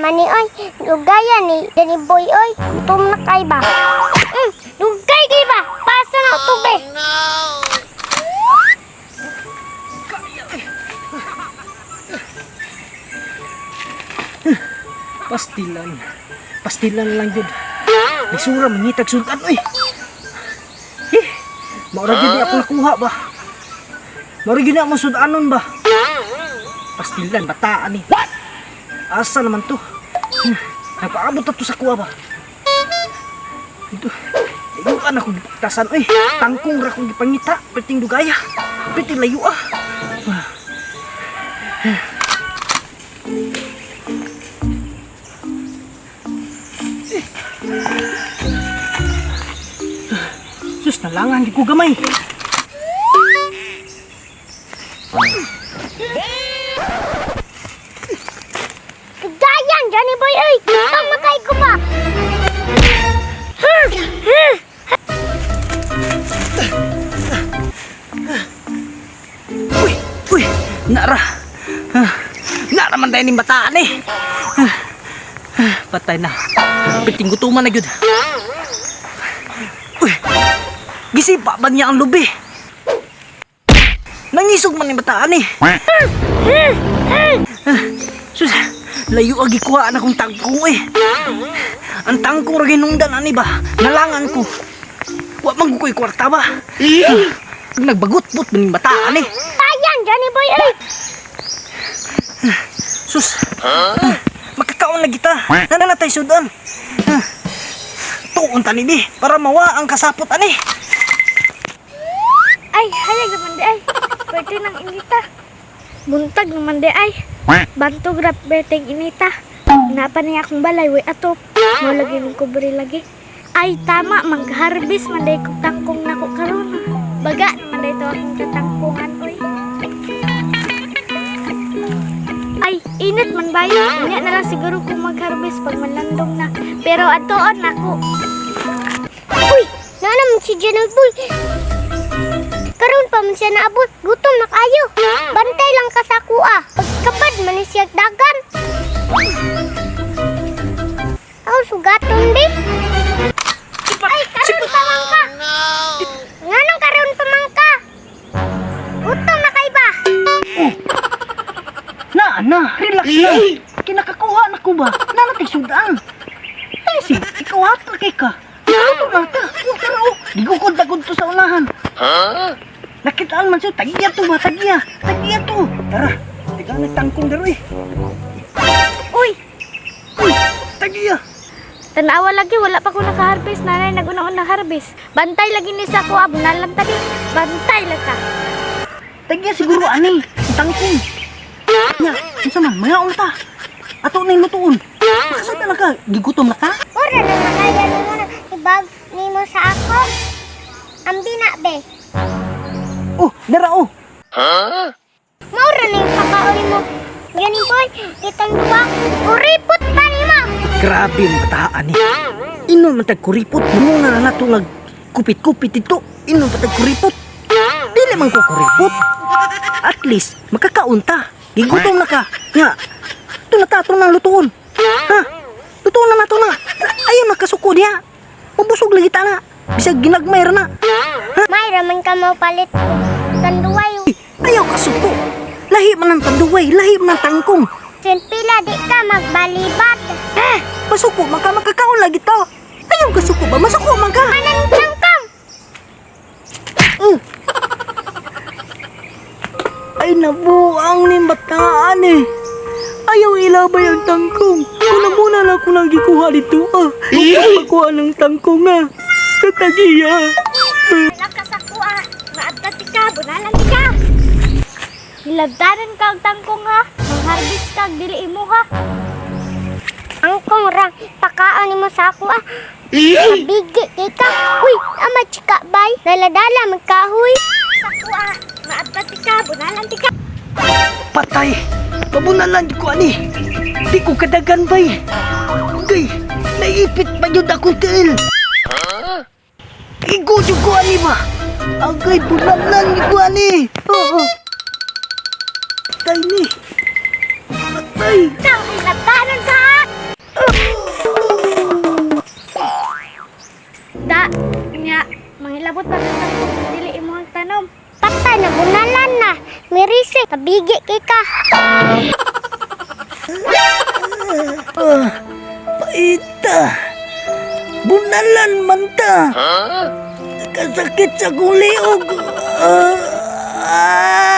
naman ni oy. Lugayan ni Danny Boy oy. Gutom na kay ba? Lugay kay ba? Pasa na tubig. Pastilan. Pastilan lang yun. Lisura, mangitag sudan, uy. Eh, maura gyud di ako nakuha ba? Maura gyud na akong sudanon ba? Pastilan, bataan eh. What? Asa naman to? Nagpaabot na to sa kuha ba? Ito, layuan akong gipagtasan, uy. Tangkong ra akong gipangita. Perting dugaya. Perting layo ah. Sus, nalangan di ko gamay. Lugayan Johnny Boy oy. Gutom na kay ko ba? Uy, uy, nara. Ah, nara man tayo ning bataan eh. Ah, ah, patay na. Piting gutuman na gyud. Uy, gisipa ba niya ang lubi? Nangisog man ning bataan eh. Ah, sus, layo agi kuha na kong tangkong eh. Ang tangkong ra ginungdan ani ba? Nalangan ko. Wa man ko ko'y kwarta ba? Ah, nagbagot-bot man ning bataan eh. Lugayan Johnny Boy oy. Sus! Huh? Makakaon na kita. Nananatay sudan. Ah, tuon tani di para mawa ang kasapot ani. Ay, hayag naman di ay. Pwede nang inita. Buntag naman di ay. Bantog rap beteng inita. Napa niya akong balay, way atop. Mao lagi ning kubre lagi. Ay, tama, mag-harvest man day kong tangkong nako karon. Baga naman day to akong katangkungan, oy. Ay, init man bayo. Unya na lang siguro kung mag-harvest pag manlandong na. Pero atoon nako. Uy, naa naman si Johnny Boy. Karon pa man siya naabot, gutom na kayo. Bantay lang ka sa kuha. Pagkabad man ni siya dagan. Aw, sugaton di. Ay, karon pa man ka. Nganong karon pa man ka? Gutom na kay ba? Na, na, relax lang. Kinakakuha na ko ba? Nanatay sudan. Ay, si, ikaw hatal kay ka. Nato na ta. Oh, tara oh. Gigukod na to sa unahan. Nakitaan man siya. Tagiya to ba? Tagiya. Tagiya to. Tara. Tiga na tangkong daro eh. Uy, Uy, tagiya. tanawa lagi, wala pa ko naka-harvest. Nanay, naguna-una harvest. Bantay lagi ni sa ko, abunalan tadi. Bantay lang ka. Tagiya siguro ani. Ang tangkong. Nya, unsa man, mga unta. Ato na yung lutuon. Makasad na lang ka. Gigutom na ka? Ora na makaya nimo na ibag nimo sa ako. Ambi na be. Oh, dara oh. Maura na yung pakaon mo. Johnny Boy, kitang duwa. Kuripot pa nimo. Grabe ang bataan eh. Inon man tag kuripot. Muna na nato nag kupit-kupit ito. Inon pa tag kuripot. Dili man ko kuripot. At least, makakaunta. Gigutom na ka. Nga, ito na ta, ito na lutuon. Ha? Lutuon na nato na. Ayaw na kasuko niya. Mabusog lagi ta na. Bisag ginagmay ra na. May raman ka mo palit tanduay. Ayaw kasuko. Lahi man ang tanduay, lahi man ang tangkong. Pila di ka magbalibat. Eh, masuko man ka, makakaon lagi ta. Ayaw kasuko ba? Masuko man ka. Anang tangkang? Ay, nabuang ni bataan eh. Ayaw ilabay ang tangkong. Una muna na ako nang gikuha dito ah. Huwag makuha ng tangkong ah. Katagiya. Wala ka sa kuha. Maadta ti ka, bunalan ti ka. Nilabdanan ka ang tangkong ha. Mag-harvest ka, ang dili imo ha. Angkong rang pakaon nimo sa ako ah. Bigi kay ka. Uy, ama chika bay. Naladala magkahoy. Sa kuha. Maadta ti ka, bunalan ti ka. Patay. Pabunalan ko ani. Di ko kadagan bay. Gay, naipit pa yun akong tiil. Igo jud ko ani ba? Agay, bunalan ko ani. Oo. Patay ni. Patay. Ikaw, nilabdanan ka ha. Tabigi kay ka. Ah, paita. Bunalan man ta. Kasakit sa kong liog. Ah, ah.